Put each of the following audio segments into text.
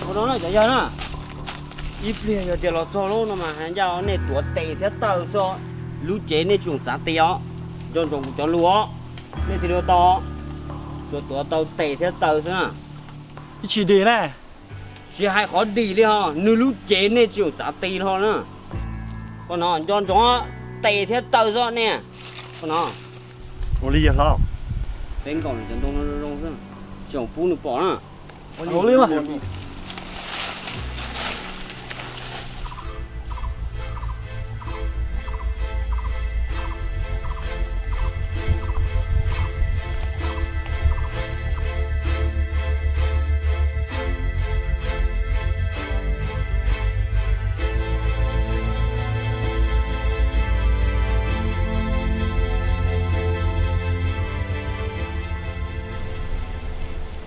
Ua no na cov yawg na, ib pliag yog tias los txog lub no mas hais ncaj nej tuav tes thiab taw xwb, lub cev nej tsis txhob txav ti os. Nco ntsoov kuv cov lus os, nej thiaj li ua tau, tsuas tuav tau tes thiab taw xwb na. Ib tsis dim na. Tsis hais qhov dim li ho, nws lub cev nej tsis txhob txav ti ho na. Qhov no nco ntsoov tes thiab taw xwb nej. Qhov no. Ua li yawg hlob. Peb nkaum cov ntoo no zoo zoo xwb, tsis txhob pub nws pom na. Ua li mas.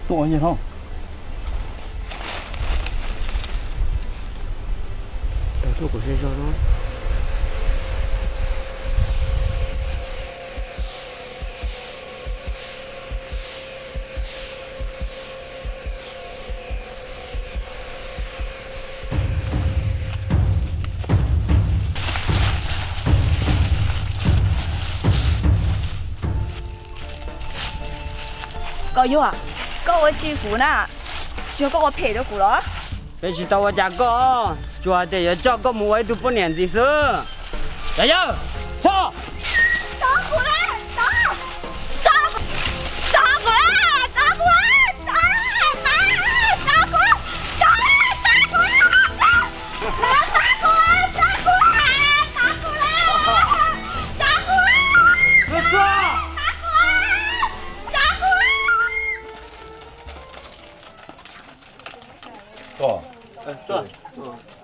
Tuaj yawg hlob. Tau tuaj kuv ze zog no. Koj yog, koj ua tsis kuv na, yog koj ua phem rau kuv los? Peb tsis tau ua cas koj, tsuas hais tias yuav coj koj mus ua ib tug poj niam ntxiv xwb. Cov yawg, tso!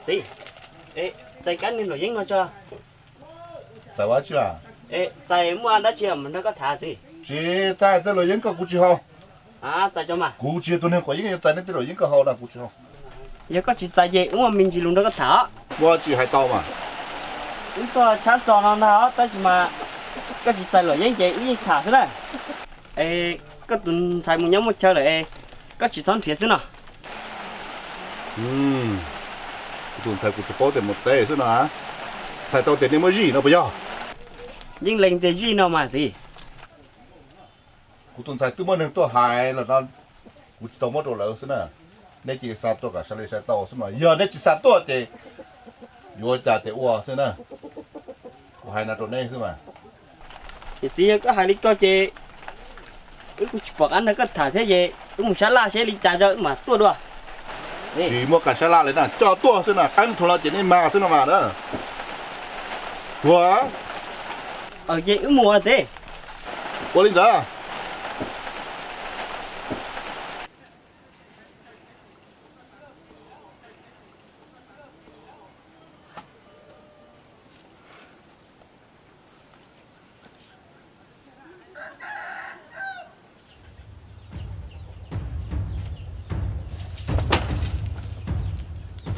Txiv, txais kab neeg luam yeeb no tso. Txais ua dab tsi? Txais muaj dab tsi mam nrog koj tham txiv. Tsis txais tej luam yeeb ko kuv tsis haus. Txais tso mas. Kuv tsis yog tus neeg quav yeeb, yuav txais nej tej luam yeeb ko haus na kuv tsis haus. Yog koj tsis txais ces wb muaj me ntsis lus nrog koj tham. Ua tsis hais tau mas. Wb tuaj tshab xo no ntag tab sis mas koj tsis txais luam yeeb ces wb yeej tham xwb na. Es koj tus ntxhais mus nyob muaj chaw lawm es koj tsis txhob nrhiav xwb no. Kuv tus ntxhais kuv tsuas paub tias mus teb xwb no. Txhais tau tias nej muaj zij no puas yog? Yeej lees tias zij no mas txiv. Kuv tus ntxhais twb muaj neeg tuaj hais los no, kuv tsis tau muab rau lawv xwb na. Nej cia li xa tuaj kom sai li sai tau xwb mas, yog nej tsis xa tuaj ces yuav ua cas ces ua xwb na. Kuv hais no rau nej xwb mas. Ces txiv, yog koj hais li ko ces wb kuj tsis pom qab nrog koj tham thiab ces wb mus sab laj seb li cas rau wb mam tuaj dua. Tsis muaj kas sab laj li na, coj tuaj xwb na, qeeb rhuav los ces nej mag xwb no mas na. Tuag. Ces wb mus txiv. Ua li ntawd.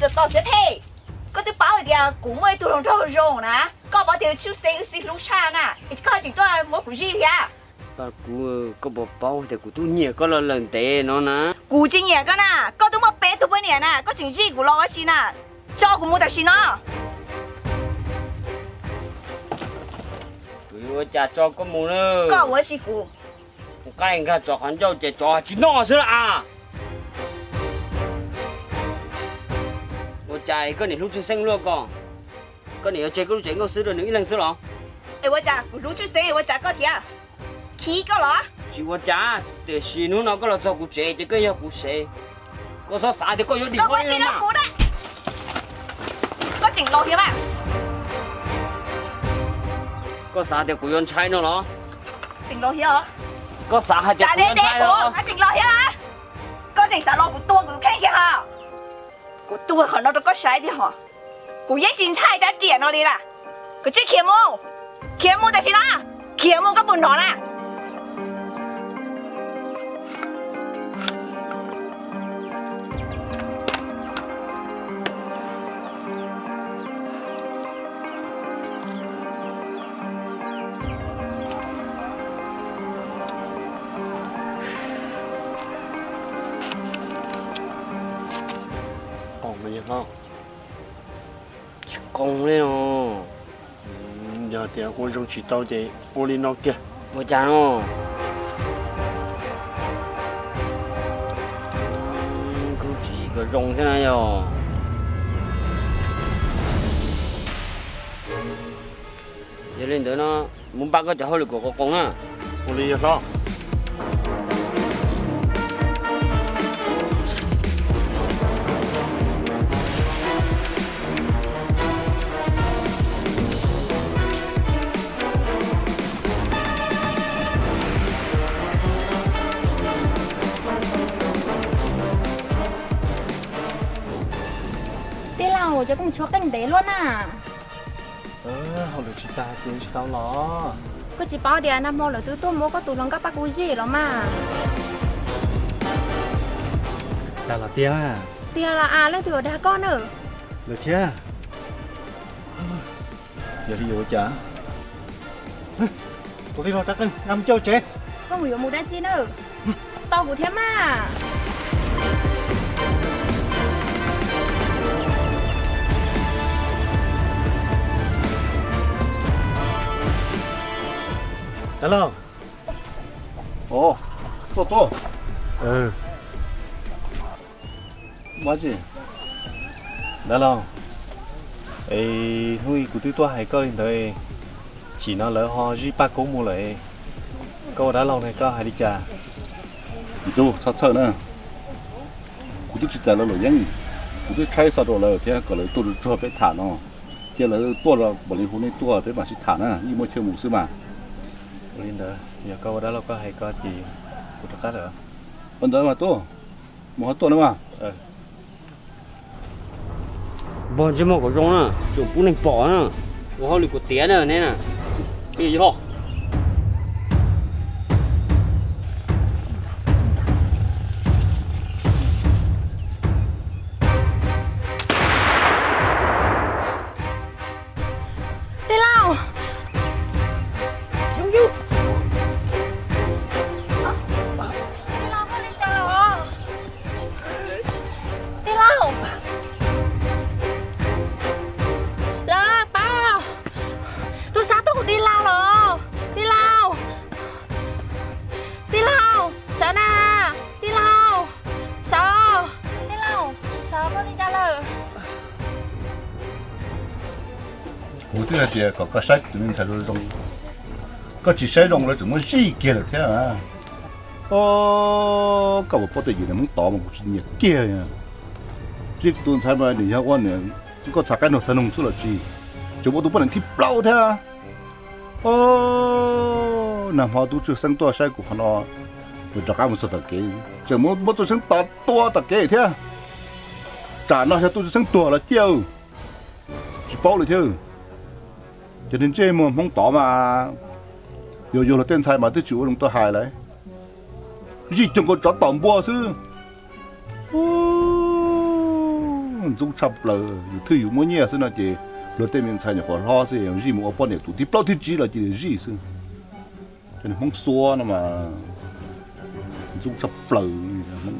Txawm tom siab phem, koj twb paub hais tias kuv muaj ib tug hluas nraug zoo na, koj paub tias wb tshwj xeeb wb sib hlub tshaj na, es koj tseem tuaj muab kuv zij thiab. Kuv, koj puas paub tias kuv twb nyiam koj los lawm ntev no na. Kuv tsis nyiam koj na, koj twb muaj peb tug poj niam na, koj tseem zij kuv los ua si na. Tso kuv mus tam sim no. Kuv yuav ua cas tso koj mus na? Koj ua si kuv. Kuv qaij nkag tsov qhov ncauj ces tsov tsis noj xwb las. Ua cas koj niam hlub tshwj xeeb luaj ko? Koj niam yuav tseg koj lub tsev nkauj xwb rau nws ib leeg xwb los? Es ua cas kuv hlub tshwj xeeb ua cas koj thiab? Khib koj los? Tsis ua cas, tiam sis hnub no koj los txog kuv tsev ces koj yog kuv sev. Koj txhob xav tias koj yuav dim kuv na. Koj tseem los thiab mas. Koj xav tias kuv yuav ntshai no los? Tseem los thiab. Koj xav hais tias kuv yuav ntshai los? Tseem los thiab. Koj tseem xav los kuv tua kuv kheej kiag ho. Kuv tuag qhov no rau koj saib tiag ho. Kuv yeej tsis ntshai rab riam no li las. Koj tsij khiav mus, khiav mus tam sim no, khiav mus koj puas hnov na? Tsis zoo li no. Yog tias ua zoo tsis tau ces ua li no kiag. Ua cas no? Kuv tsis kom zoo thiab na yog. Yog li ntawd no, mus npaj koj cov hauj lwm kom qoos na. Ua li yog hlob. Tij laug, ces koj mus tshuab qeej ntev luaj na. Hauj lwm tsis tag ces tsis tau los. Koj tsis paub tias nag hmo lawv twb tuaj muab koj tus hluas nkauj paj kub zij los mas. Dag los tiag. Tiag los as, leej twg yuav dag koj na? Lawv thiab. Yog li yuav ua cas? Tus tij laug rov qeej, nqa mus coj tsev. Koj mus yuav mus dab tsi na? Tau kuv thiab mas. Dab laug. Tuaj tuaj. Ua tsi? Dab laug, es hnub i kuv twb tuaj hais koj li ntawd, chim no lawv ho zij paj kub mus lawm, koj ua dab laug ne koj hais li cas? Tub, txhob txhawj na, kuv twb tsis txais lawv luam yeeb, kuv twb tshaib xov rau lawv thiab kom lawv tuaj tsuag tsuag peb tham no. Cia lawv tuaj los mam li hu nej tuaj peb mam sib tham na, yeej muaj chaw mus xwb mas. Ua li ntawd yog koj ua dab laug koj hais ko ces kuv rov qab lawm. Ua ntawd mas tub, mus ho tuaj na mas. Npog ntsej muag kom zoo na, tseem pub neeg pom na. Ua hauj lwm kuv tiav na neb na. Yog. Tij laug. Tij laug, koj li cas los? Tij laug. Lawv pab, tus sab tuaj kuv tij laug los. Tij laug. Tij laug, sawv na. Tij laug, sawv. Tij laug, sawv, koj li cas lawm? Kuv twb hais tias kom koj saib tus me ntxhais zoo zoo, koj tsis saib zoo lawv tseem muab zij kiag lawm thiab. Os, koj puas paub tej yim niag Hmoob tod mas kuv tsis nyiam kiag. Zij kuv tus ntxhais mas nws yog ua niam nkauj txhav qaib nug txhav noog xwb los tsis, tseem muaj tus poj niam thib plaub thiab. Os, nag hmo tub Tswv Xeeb tuaj saib kuv qhov no, nws rov qab mus txog tom kev, tseem muab tub Tswv Xeeb tua tom kev thiab. Tsam no yog tub Tswv Xeeb tuag los ciaj, tsis paub li thiab. Cov niag ntsej muag Hmoob tod mas, yuav yuav luag tej ntxhais mas twb tsis ua zoo tuaj hais lawm, zij cuag nkaus tsov tom npua xwb. Ntxub tshaj plaws, yus twb yus muaj nyiaj xwb no ces luag tej me ntxhais nyuam qhuav hlob xwb zij mus ua poj niam tus thib plaub thib tsib los cia li zij xwb. Cov niag Hmoob Suav no mas ntxub tshaj plaws li Hmoob.